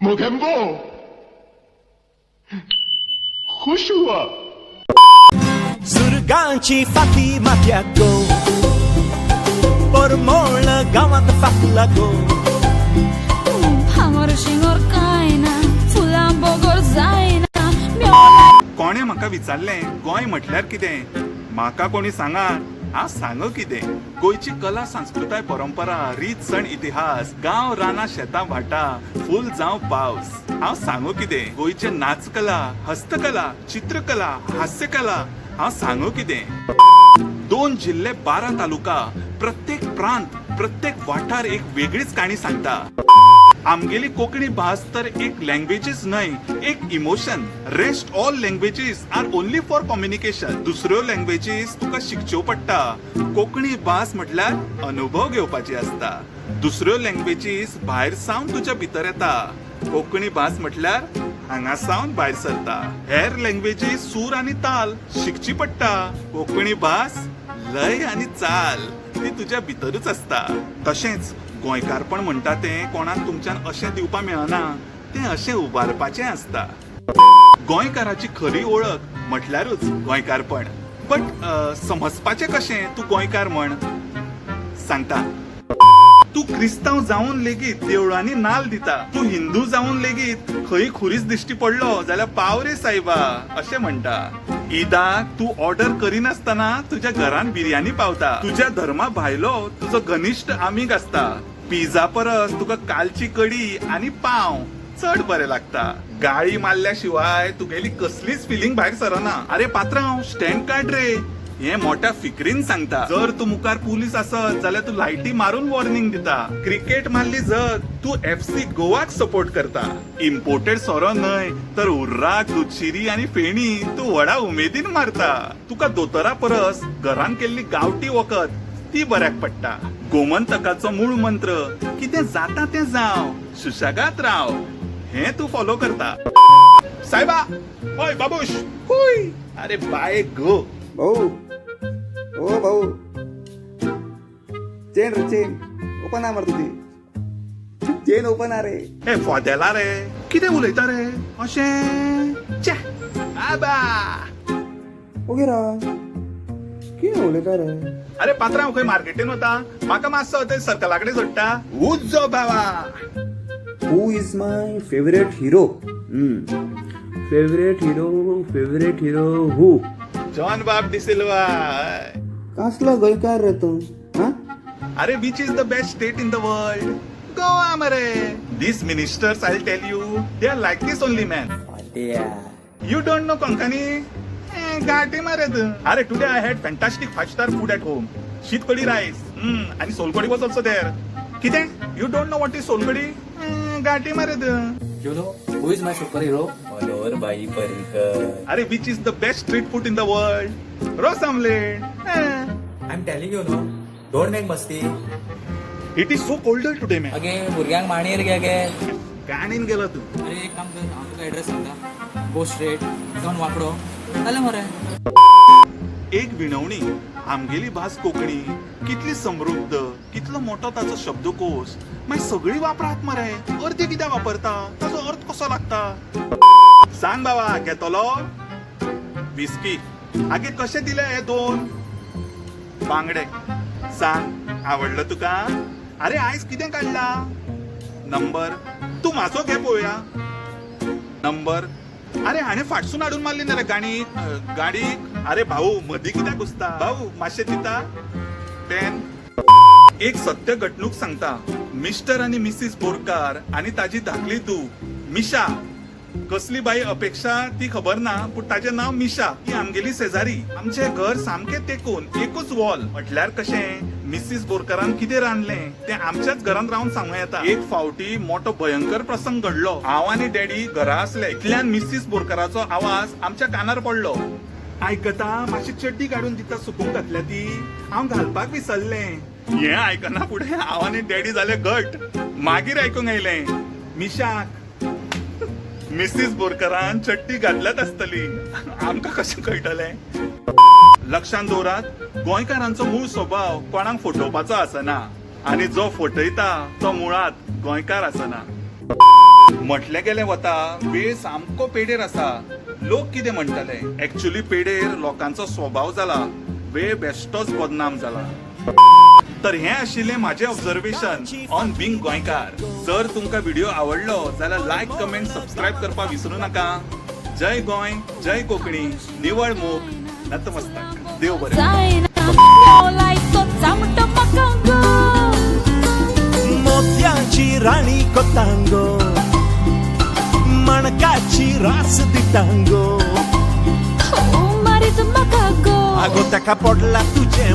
मोगेम्बो खुश हुआ. सुरगांची फाती माथ्याक गो, परमळ गांवांत फाकला गो. भांगर शिंगर कांय ना, फुलां बगर जायना. कोणें म्हाका विचारलें, गोंय म्हटल्यार कितें? म्हाका कोणी सांगात, हांव सांगो कितें? गोंयची कला, संस्कृताय, परंपरा, रीत, सण, इतिहास, गांव, रानां, शेतां, भाटां, फूल जावं पावस, हांव सांगो कितें? गोंयचे नाचकला, हस्तकला, चित्रकला, हास्यकला, हांव सांगो कितें? 2 जिल्हे, 12 तालुका, प्रत्येक प्रांत, प्रत्येक वाठार एक वेगळीच काणी सांगता. आमगेली कोंकणी भास तर एक लँग्वेजीच न्हय, एक emotion. Rest all languages are only for communication. दुसऱ्यो लँग्वेजीस तुका शिकच्यो पडटा. कोंकणी भास म्हटल्यार अनुभव घेवपाची आसता. दुसऱ्यो लँग्वेजीस भायर सावन तुज्या भितर येता. कोंकणी भास म्हटल्यार हांगा सावन भायर सरता. हेर लँग्वेजीस सूर आनी ताल शिकची पडटा. कोंकणी भास लय आनी चाल, ती तुज्या भितरूच आसता. तशेंच गोंयकारपण म्हणटा तें कोणाक तुमच्यान अशें दिवपा मेळना, तें अशें उबारपाचें आसता. गोंयकाराची खरी ओळख म्हटल्यारूच गोंयकारपण. बट समजपाचें कशें तूं गोंयकार म्हण? सांगता. तूं क्रिस्तांव जावन लेगीत देवळांनी नाल दिता. तूं हिंदू जावन लेगीत खंय खुरीस दिश्टी पडलो जाल्यार पाव रे सायबा अशें म्हणटा. ईदाक तूं ऑर्डर करिनासतना तुज्या घरान बिर्याणी पावता. तुज्या धर्मा भायलो तुजो घनिश्ट आमीग आसता. पिझ्झा परस तुका कालची कडी आनी पाव चड बरें लागता. गाळी मारल्या शिवाय तुगेली कसलीच फिलिंग भायर सरना. अरे पात्रांव, स्टँड काड रे, हे मोठ्या फिक्रीन सांगता. जर तूं मुखार पुलीस आसत जाल्यार तूं लायटी मारून वॉर्निंग दिता. क्रिकेट मारली जग, तूं एफसी गोवाक सपोर्ट करता. इम्पोर्टेड सोरो न्हय तर उर्राक, दुदशिरी आनी फेणी तूं व्हडा उमेदीन मारता. तुका दोतोरा परस घरान केल्ली गांवठी वखद ती बऱ्याक पडटा. गोमंतकाचो मूळ मंत्र कितें जाता तें जावं, सुशेगाद राव, हें तूं फॉलो करता. सायबा, ओय बाबूश, हुय, अरे बाय गो. भाऊ, ओ भाऊ, चेन रे, चेन ओपन आ मरे तुझी. चेन ओपन आ रे. हे फोदेला रे, कितें उलयता रे अशें? च्या, आबा. ओगे राव, कितें उलयता रे? अरे पात्रांव, खंय मार्केटीन वता? म्हाका मातसो ते सर्कला कडेन सोडटा. उज्जो बाबा. Who is my favourite hero? Favourite hero, favourite hero who? John बाब डिसिल्वा. कसलो गोंयकार रे तूं? हा? अरे, which is the best state in the world? Goa मरे. These ministers, I tell you, they are like this only, man. You don't know Konkani? गाटी मारे तूं. अरे, today I had fantastic five star food at home. शीत कडी, rice आणि सोलकडी was also there. कितें, you don't know what is solkadhi? गाटी मारे तूं. You know who is my superhero? Manohar Bhai Parrikar. अरे, which is the best street food in the world? Roast omelette. I'm telling you, no. Don't make मस्ती. It is so colder today, man. अगे, भुरग्यांक माणयेर घे गे. गाणीन गेलो तूं. अरे, एक काम कर, हांव तुका एड्रेस सांगता. गो स्ट्रेट, टर्न वांकडो, जालें मरे. एक विनवणी, आमगेली भास कोंकणी कितली समृद्ध, कितलो मोठो ताचो शब्दकोश. मागीर सगळी वापरात मरे, अर्दी कित्याक वापरता? ताचो अर्थ कसो लागता? सांग बाबा, घेतलो विस्की? आगे, कशे दिले हे दोन बांगडे? सांग, आवडलो तुका? अरे, आयज कितें काडला नंबर? तूं म्हाजो घे पळोवया नंबर. अरे, हाणें फाटसून हाडून मारली ना रे गाणी गाडीक. अरे भाऊ, मदीं कित्याक घुसता? भाऊ, मातशें दिता पेन? एक सत्य घडणूक सांगता. मिस्टर आनी मिसीस बोरकार आनी ताजी धाकली धूव मिशा. कसली बाई अपेक्षा ती खबर ना, पूण ताजें नांव मिशा. ती आमगेली शेजारी. आमचें घर सामकें तेकून, एकूच वॉल. म्हटल्यार कशें, मिसीस बोरकारान कितें रांदलें तें आमच्याच घरांत रावन सांगू येता. एक फावटी मोठो भयंकर प्रसंग घडलो. हांव आनी डॅडी घरा आसले. इतल्यान मिसीस बोरकाराचो आवाज आमच्या कानार पडलो. आयकता, मातशी चड्डी काडून दिता सुकूंक घातल्या ती? हांव घालपाक विसरलें. हें आयकना फुडें हांव आनी डॅडी जाले घट. मागीर आयकूंक आयलें, मिशाक मिसीस बोरकारान चड्डी घातल्यात आसतली. आमकां कशें कळटलें? लक्षांत दवरात, गोंयकारांचो मूळ स्वभाव कोणाक फटोवपाचो आसना आनी जो फटयता तो मुळात गोंयकार आसना. म्हटलें गेलें वता, वेळ सामको पेडेर आसा. लोक कितें म्हणटले? एक्चुली पेडेर लोकांचो स्वभाव जाला, वेळ बेश्टोच बदनाम जाला. तर हें आशिल्लें म्हाजें ऑब्जर्वेशन ऑन बींग गोंयकार. जर तुमकां व्हिडिओ आवडलो जाल्यार लायक, कमेंट, सबस्क्रायब करपाक विसरू नका. जय गोंय, जय कोंकणी. निवळ मोग. नतमस्तक. देव बरें. जायना लायतो चामटो म्हाका गो. मोत्याची राणी कोतांगो, मणकाची रास दितांगो. हो मारीत म्हाका गो. आगो, ताका पडला तुजें.